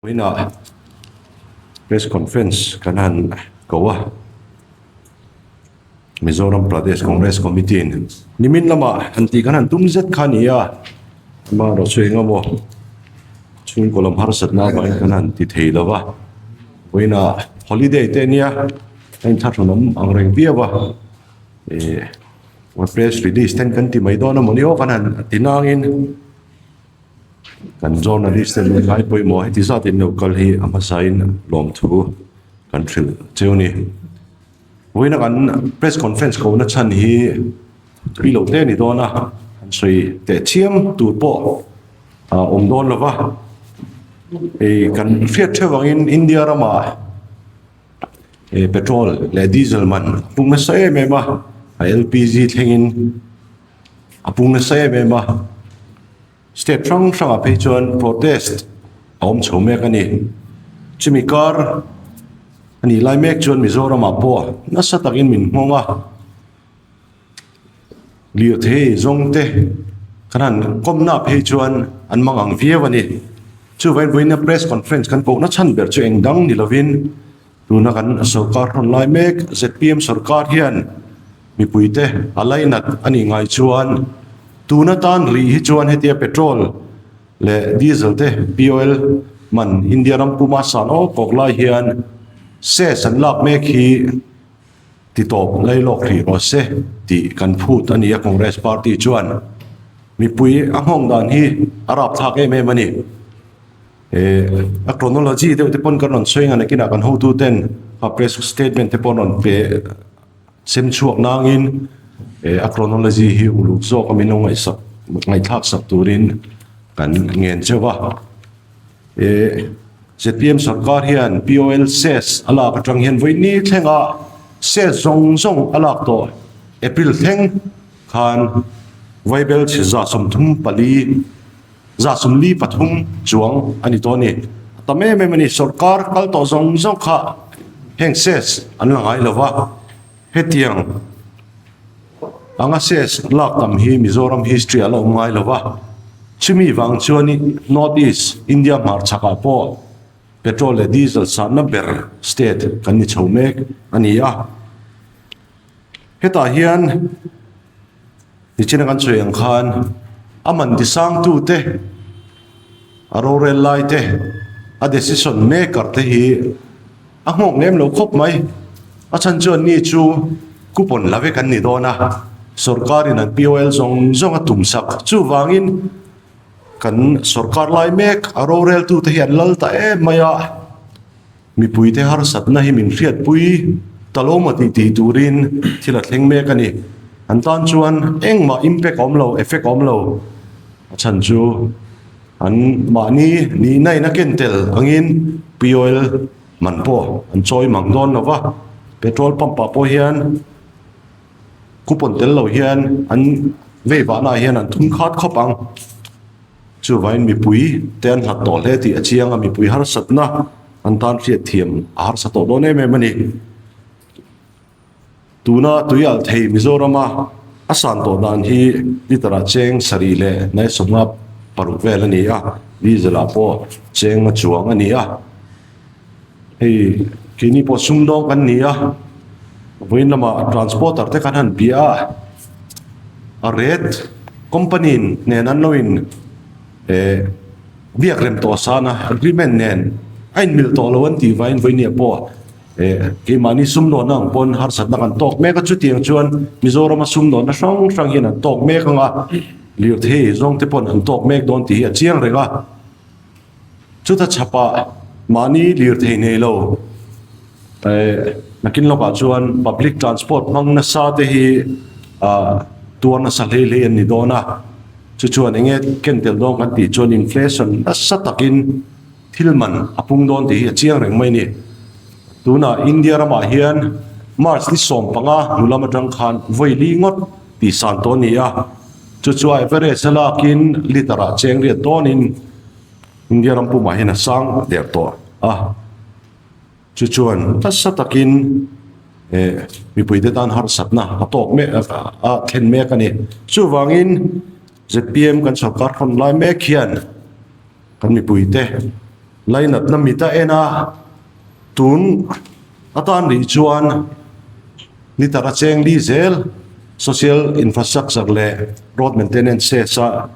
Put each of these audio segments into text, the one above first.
Vawiinah press conference kan han ko a, Mizoram Pradesh Congress Committee in nimin lamah han tih kan han tum zet kha a ni a, amaherawhchu eng emaw chhungkaw lam harsatna avangin kan han ti thei lo va, vawiinah holiday te a nia a inthlahrunawm ang reng viau a, ih press release ten kan ti mai dawn a mawni aw kan han ti nangin. Kan journalist te leh ngai pawimawh heti zat in lo kal hi a hmasain lawmthu kan hrilh cheu ni. Vawiina kan press conference ko na chhan hi tui loh te a ni dawn a, an sawi teh chiam tur pawh a awm dawn lo va. Hei kan hriat theuh angin India ramah petrol leh diesel man a pung nasa em em a, a LPG thlengin a pung nasa em em a state hrang hrangah phei chuan protest a awm chho mek a ni chumi kar a nih lai mek chuan Mizoramah pawh nasa takin min nghawng a lirthei zawng te kan han kawmna phei chuan an mang ang viau a ni chuvangin vawiina press conference kan kohna chhan ber chu eng dang ni lovin Tuna kan sorkar hrawn lai mek zpm sorkar hian mipuite a lainat a nih ngai chuan tuna tan rih hi chuan hetia petrol leh diesel te POL man India ram puma san awk awk lai hian cess an lak mek hi ti tawp lai lawk rih rawh se tih kan phut a ni a Congress party chuan mipui a nghawng dan hi a rapthlak em em a ni. Eh a chronology deuh te pawn kan rawn sawi ang a nakinah kan hotu ten a press statement te pawh an rawn pe sem chhuak nangin eh a chronology hi uluk zawk a min lo ngaihsak ngaihthlak sak turin kan ngen cheu a. Eh zpm sarkar hian POL cess a lak atang hian vawi ni thlenga cess zawng zawng a lak tawh April thleng khan vaibel chhe 34 43 chuang a ni tawh a ni. A tam em em a ni. Sorkar kal tawh zawng zawng kha heng cess an la ngai lo va, hetiang anga cess lak tam hi Mizoram history a la awm ngai lo va. Chumi vang chuan North East India hmarchhakah pawh petrol leh diesel sanna ber state kan ni chho mek a ni a. Hetah hian. Nichina kan sawi ang khan a man tisangtute, a rorel lai te, a decision maker te hi a nghawk lem lo khawp mai. A chhan chuan ni chu coupon la vek an ni dawn a, sorkarin an POL zawng zawng a tum sak. Chuvangin kan sorkar lai mek a roreltute hi an lal ta em mai a. Mipuite harsatna hi min hriatpui ta lo maw tih tih turin thil a thleng mek a ni. An tan chuan engmah impact a awm lo, effect a awm lo. A chhan chu an mahni nihna in a ken tel angin POL man pawh an chawi mang dawn lo va, petrol pump ah pawh hian coupon tel lo hian an vei vahna ah hian an thum khat khawp ang. Chuvain mipui te an hlat tawh hle tih a chiang a, mipui harsatna an tan hriat thiam a harsa tawh dawn em em a ni. Tuna tui alh thei Mizorama a san tawh dan hi liter ah cheng sarih leh nai sawmnga paruk vel a ni a, diesel ah pawh cheng a chuang a ni a. Hei keini pawh sumdawng kan ni a, vawiin lamah transporter te khan han bia a, a rate company nen an lo in eh biak rem tawh san a, agreement nen a in mil tawh lo an tih vangin vawiin pawh eh keimahni sumdawnna ang pawn harsatna kan tawk mek a, chutiang chuan Mizorama sumdawnna hrang hrang hian an tawk mek ang a, lirthei zawng te pawn an tawk mek dawn tih hi a chiang reng a. Chuta chhapah mahni lirthei nei lo eh nakin lawkah chuan public transport hmang nasa te hi ah tuar nasa hlei hlei an ni dawn a, chu chuan eng nge ken tel dawn kan tih chuan inflation nasa takin thil man a pung dawn tih hi a chiang reng mai a ni. Tunah India ramah hian March ni 15 hnu lam atang khan vawi li ngawt tih san tawh a ni a, chu chu average a lakin liter ah cheng riat dawnin India ram pumah hian a sang der tawh a, chu chuan nasa takin eh mipuite tan harsatna a tawk mek a thlen mek a ni. Chuvangin zpm kan sorkar hrawn lai mek hian kan mipuite. Lainatna mit a en a, tun atan rih chuan litre a cheng li zel social infrastructure leh road maintenance cess a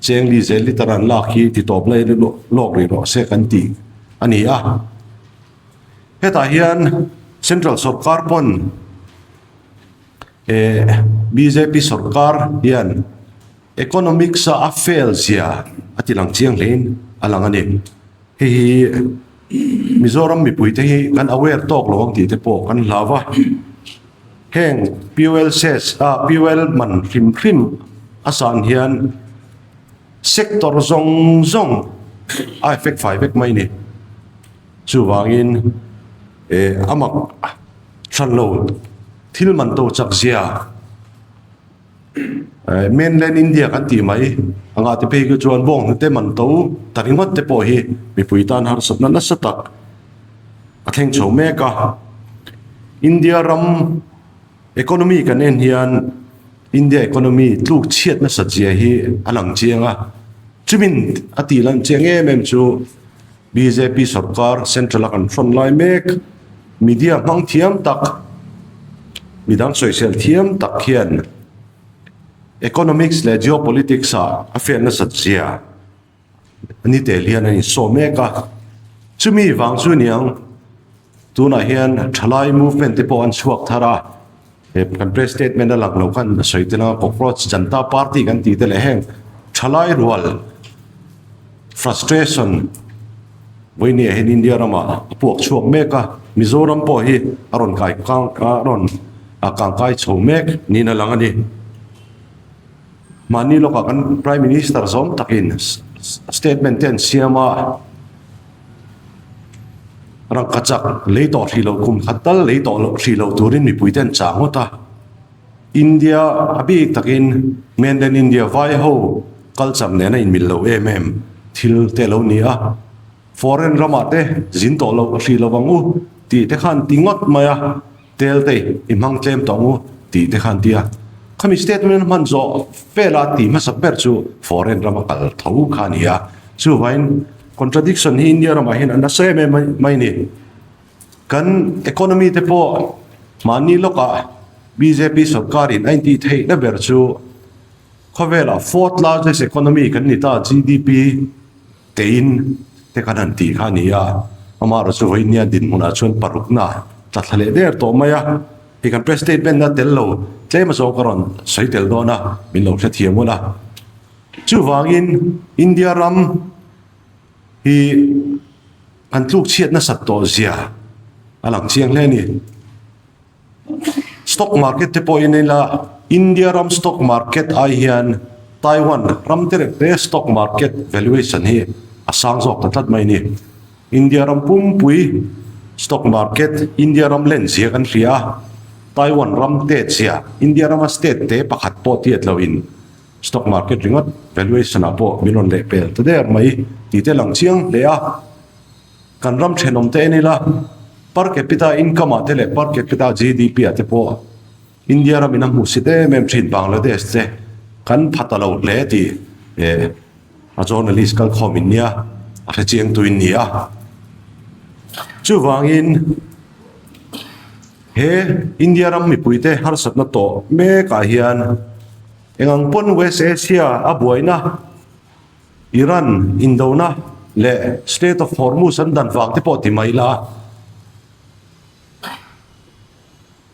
cheng li zel litre an lak hi ti tawp lai lawk rih rawh se kan tih a ni a. Hetah hian central sorkar pawn eh bjp sorkar hian Economics a a fail zia a ti lang chiang hlein a lang a ni. Hei hi Mizoram mipuite hi kan aware tawk lo ang tih te pawh kan hlau a. Heng fuel cess a fuel man hrim hrim a san hian sector zawng zawng a effect fai vek mai a ni. Chuvangin eh a mak hran lo thil man to chak zia. Mainland India kan tih mai anga te phei khi chuan bawng hnute man to ta ringawt te pawh hi mipui tan harsatna nasa tak a thleng chho mek a. India ram economy kan en hian India economy tluk chhiat nasat zia hi a lang chiang a. Chumin a tih lan chiang em em chu bjp sorkar central a kan hrawn lai mek media hmang thiam tak midang sawisel thiam tak hian economics leh geopolitics ah a fiah nasat zia a ni tel hian a insaw mek a chumi vang chu niang tunah hian thalai movement te pawh an chhuak thar a. He kan press statement a lang lo khan a sawi tel a, Cockroach Janta Party kan tih te leh heng thalai rual frustration vawinia hian India ramah a puak chhuak mek a, Mizoram pawh hi a rawn kai kang a rawn a kang kai chho mek niin a lang a ni. Mahni lawkah kan Prime Minister zawm takin statement te an siam a. Rangkachak lei tawh hrih loh kum khat tal lei tawh loh hrih loh turin mipuite an chah ngawt a. India a bik takin mainland India vai ho culture nena inmil lo em em thil te lo ni a. Foreign ramah te zin tawh loh hrih lo ang u tih te khan ti ngawt mai a. Tel te i hmang tlem tawh ang u tih te khan ti a. Khami statement hman zawh vela tih hmasa ber chu foreign rama kal tho kha a ni a. Chuvain contradiction hi India ramah hian a nasa em em mai a ni. Kan economy te pawh mahni lawkah bjp sorkarin a intih theihna ber chu khawvelah fourth largest economy kan ni ta GDP Tein te kan han tih kha a ni a, amaherawh chu vawinia dinhmunah chuan parukna tla thla leh der tawh mai a, hei kan press statement a tel lo tlem a zawng ka rawn sawi tel dawn a, min lo hrethiam ula. Chuvangin India ram hi an tluk chhiat nasat tawh zia a lang chiang hle a ni. Stock market te pawhin ila India ram stock market ai hian Taiwan ram te reng te stock market valuation hi a sang zawk ta tlat mai a ni. India ram pumpui stock market India ram len zia kan hria a, Taiwan ram te zia India rama state te pakhat pawh tiat loin stock market ringawt valuation ah pawh min rawn leh pel ta der mai tih te lang chiang hle a. Kan ram thenawm te en ila, per capita income ah te leh per capita GDP ah te pawh India ram in a hmuhsit em em thin Bangladesh te kan pha ta lo hle tih eh a journalist kal khawm in nia, a hre chiang tu in ni a. Chuvangin he India ram mipui te harsatna tawh mek ah hian engang pawn West Asia a buaina Iran indona leh Strait of Hormuz an dan vang te pawh ti mai la,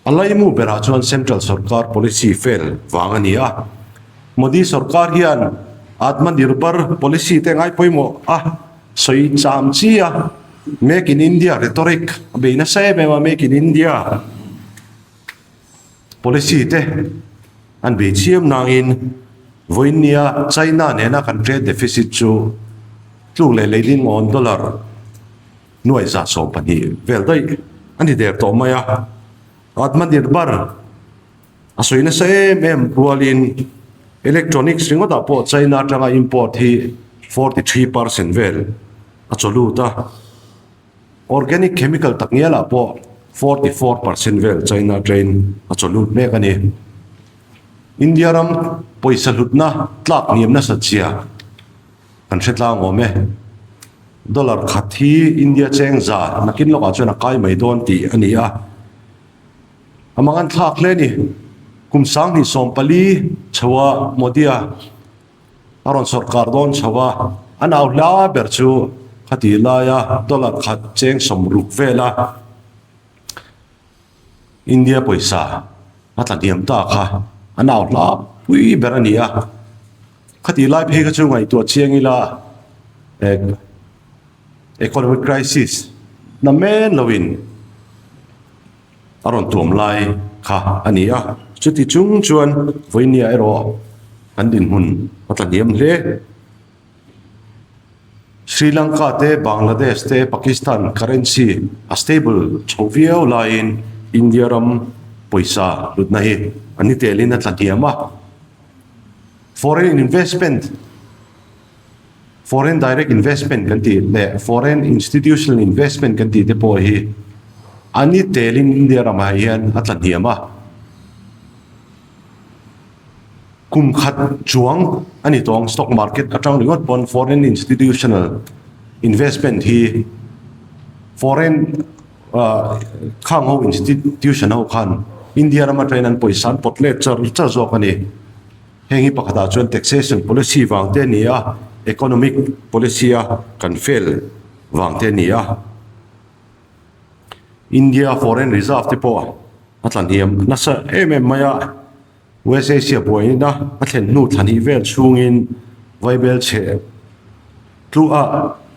a laimu berah chuan central sorkar policy fail vang a ni a. Modi sorkar hian Atmanirbhar policy te ngai pawimawh a sawi cham chi a, Make in India rhetoric a bei nasa em em a, Make in India Policy te an bei chiam nangin vawiinnia China nena kan trade deficit chu tluk leh leilin ngawn dollar nuai 12% vel daih a ni der tawh mai a. Atmanirbhar a sawi nasa em em rualin electronics ringawtah pawh China atanga import hi 43% vel a chaw lut a. Organic chemical tak ngialah pawh 44% vel China train a chaw lut mek a ni. India ram pawisa hlutna tlak hniam nasat zia kan hre tlang awm e. Dollar khat hi India cheng za nakin lawkah chuan a kai mai dawn tih a ni a. A mangan thlak hle a ni. Kum 2014 chhoa Modi-a a rawn sawrkar dawn chho a, an au hla ber chu khati laia dollar khat cheng 60 vela India pawisa a tla hniam ta kha an au hla pui ber a ni a. Khati lai phei kha chu ngaihtuah chiang ila economic crisis na men loin a rawn tuam lai kha a ni a. Chuti chung chuan vawinia erawh an dinhmun a tla hniam hle. Sri Lanka te, Bangladesh te, Pakistan currency a stable chho viau laiin India ram pawisa hlutna hi a ni telin a tla hniam a. Foreign investment. Foreign direct investment kan tih leh foreign institutional investment kan tih te pawh hi a ni telin India ramah hian a tla hniam a. Kum khat chuang a ni tawng stock market atang ringawt pawn foreign institutional investment hi foreign khang ho institution ho khan India ram atangin an pawisa an pawt let char char zawk a ni. Heng hi pakhatah chuan taxation policy vang te a ni a, economic policy a kan fail vang te a ni a. India foreign reserve te pawh a tla hniam nasa em em mai a, West Asia buaina a thlen hnu thla hnih vel chhungin vaibel chhe tlu a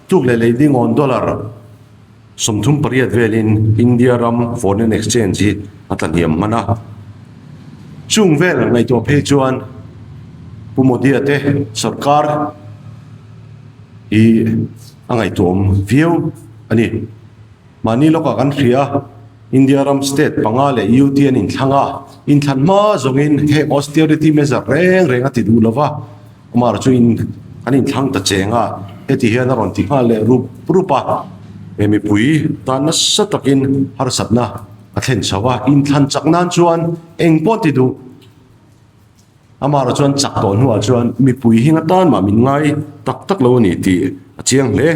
tluk leh lei dingawn dollar 38 velin India ram foreign exchange hi a tla hniam hman a. Chung vel ngaihtuah phei chuan Pu Modi-a te sorkar hi a ngaihtuahawm viau a ni. Mahni lawkah kan hria a, India ram state panga leh UT an inthlang a, inthlan hma zawngin heng austerity measure reng reng a ti duh lova, Kumar chu in an inthlang ta cheng a, heti hian a rawn ti nghal leh rup rup a, he mipui tan nasa takin harsatna a thlen chho a, inthlan chak nan chuan eng pawh ti duh. Amah chuan chak tawh hnuah chuan mipui hi ngatan mah min ngai tak tak lo a ni tih a chiang hle.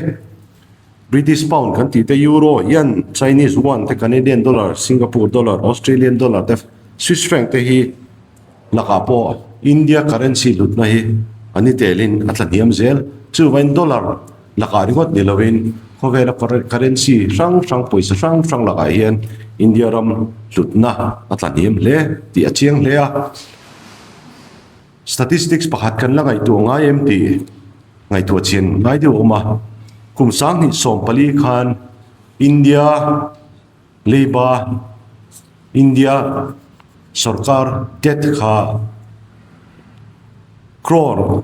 British pound kan tih te, euro, yen, Chinese yuan te, Canadian dollar, Singapore dollar, Australian dollar te, Swiss franc te hi Lakah pawh India currency hlutna hi a ni telin a tla hniam zel. Chuvain dollar lakah ringawt ni lovin khawvela currency hrang hrang pawisa hrang hrang lakah hian India ram hlutna a tla hniam hle tih a chiang hle a. Statistics pakhat kan la ngaihtuah ngai em tih ngaihtuah chian ngai deuh a awm a. Kum 2014 khan India Leiba India sorkar debt kha crore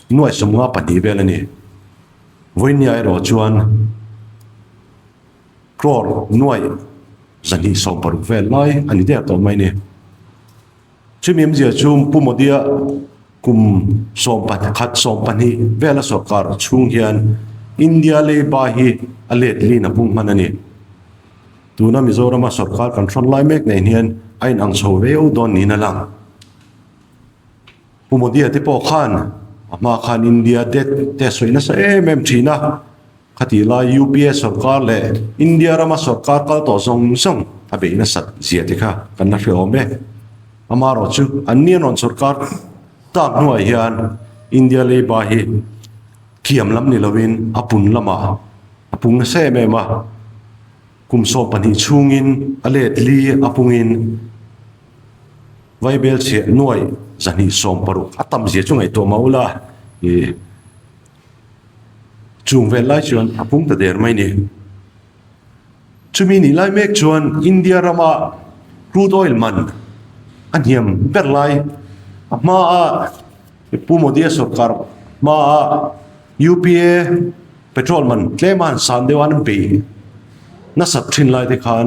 54 vel a ni. Vawinia erawh chuan crore 260 vel lai a ni der tawh mai a ni. Chumi awmzia chu Pu Modi-a kum 11, 12 vela sorkar chhung hian India leiba hi a let lin a pung hman a ni. Tuna Mizorama sorkar kan hrawn lai mek nen hian a inang chho viau dawn niin a lang. Pu Modi-a te pawh khan a hma khan India debt te a sawi nasa em em thin a. Khatih lai UPA sorkar leh India rama sorkar kal tawh zawng zawng a beih nasat zia te kha kan la hre awm e. Amaherawh chu an ni an rawn sorkar tak hnuah hian India leiba hi thiam lam ni lovin a pun lamah a pung nasa em em a. Kum 12 chhungin a let li a pungin vaibel chhiah 260 a tam zia chu ngaihtuah mah ula ih. Chung vel lai chuan a pung ta der mai ni. Chumi nih lai mek chuan India rama crude oil man a hniam ber lai a hmaa Pu Modi-a sorkar hmaa UPA petrol man tlem a han san deuh a an bei nasat thin lai te khan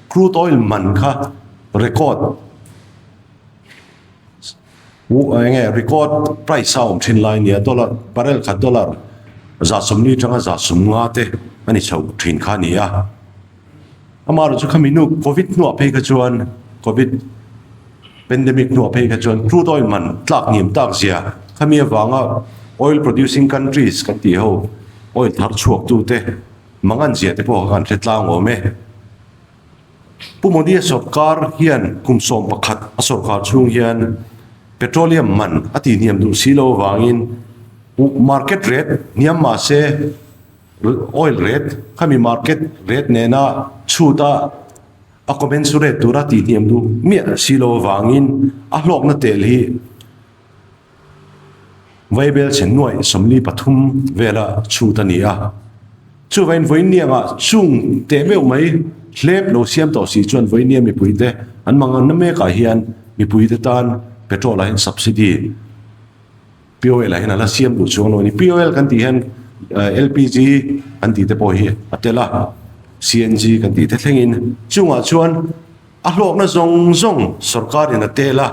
crude oil man kha record Eng nge record price a awm thin lai nia dollar barrel khat dollar 140 atanga 150 te a ni chho thin kha a ni a. Amaherawhchu chu khami hnu covid hnuah phei kha chuan covid pandemic hnuah phei kha chuan crude oil man tlak hniam tak zia khami avanga oil producing countries kan tih ho. Oil thar chhuaktute mangan zia te pawh kha kan hre tlang awm e. Pu Modi-a sawrkar hian kum 11 a sawrkar chhung hian petroleum man a tihhniam duh si lo avangin market rate hniam mah se oil rate khami market rate nena chhuta a commensurate tura tihhniam duh miah si lo avangin a hlawkna tel hi Vaibel chhe nuaih 43 vela chhut a ni a. Chuvain vawiiniangah chung teh meuh mai hlep lo siam tawh si chuan vawiinia mipuite an manganna mekah hian mipuite tan petrol ah hian subsidy POL ah hian a la siam duh chuang lo a ni. POL kan tih hian LPG kan tih te pawh hi a tel a, CNG kan tih te thlengin chungah chuan A hlawkna zawng zawng sorkarin a tel a,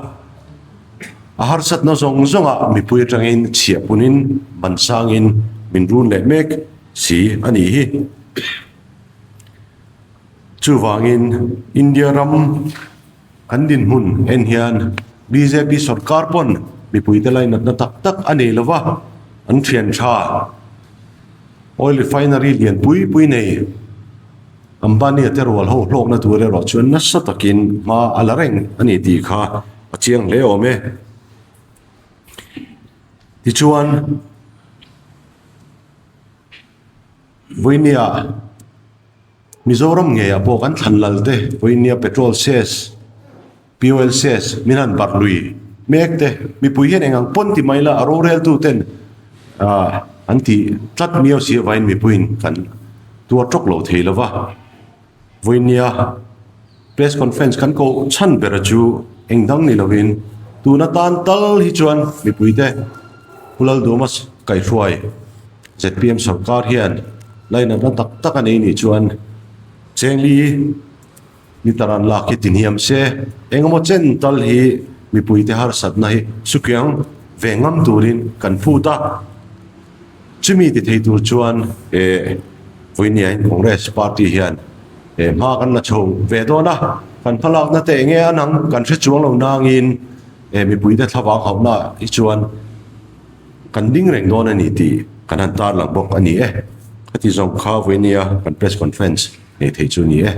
a harsatna zawng zawngah mipui atangin chhiah punin ban sangin min run leh mek si a nih hi. Chuvangin India ram kan dinhmun en hian bjp sorkar pawn mipuite lainatna tak tak a nei lova, an thian tha oil refinery lian pui pui nei, Ambani-a te rual ho hlawkna tur erawh chuan nasa takin hma a la reng a ni tih kha a chiang hle awm e. Tichuan, Vawinia Mizoram ngeiah pawh kan thlan lal te Vawinia petrol cess, POL cess min han barh lui mek te mipui hian eng ang pawn ti mai la a roreltu ten an tih tlat miau si avangin mipuiin kan tuar tawk lo thei lo va. Vawinia press conference kan koh chhan bera chu eng dang ni lovin tun atan tal hi chuan mipuite Pu Lalduhma kaihhruai zpm sorkar hian lainatna tak tak a nei nih chuan Chengli Liter an lak hi tihniam se, engemaw chen tal hi mipuite harsatna hi sukiang ve ngam turin kan phut a. Chumi ti thei tur chuan eh Vawinia-in Congress party hian eh hma kan la chho ve dawn a, kan hmalakna te enge an ang kan hre chuang lo nangin eh mipuite thlavang hauhna hi chuan kan ding reng dawn a ni tih kan han tarlang bawk a ni e. Khati zawng kha Vawinia kan press conference. Nei thei chu ni e.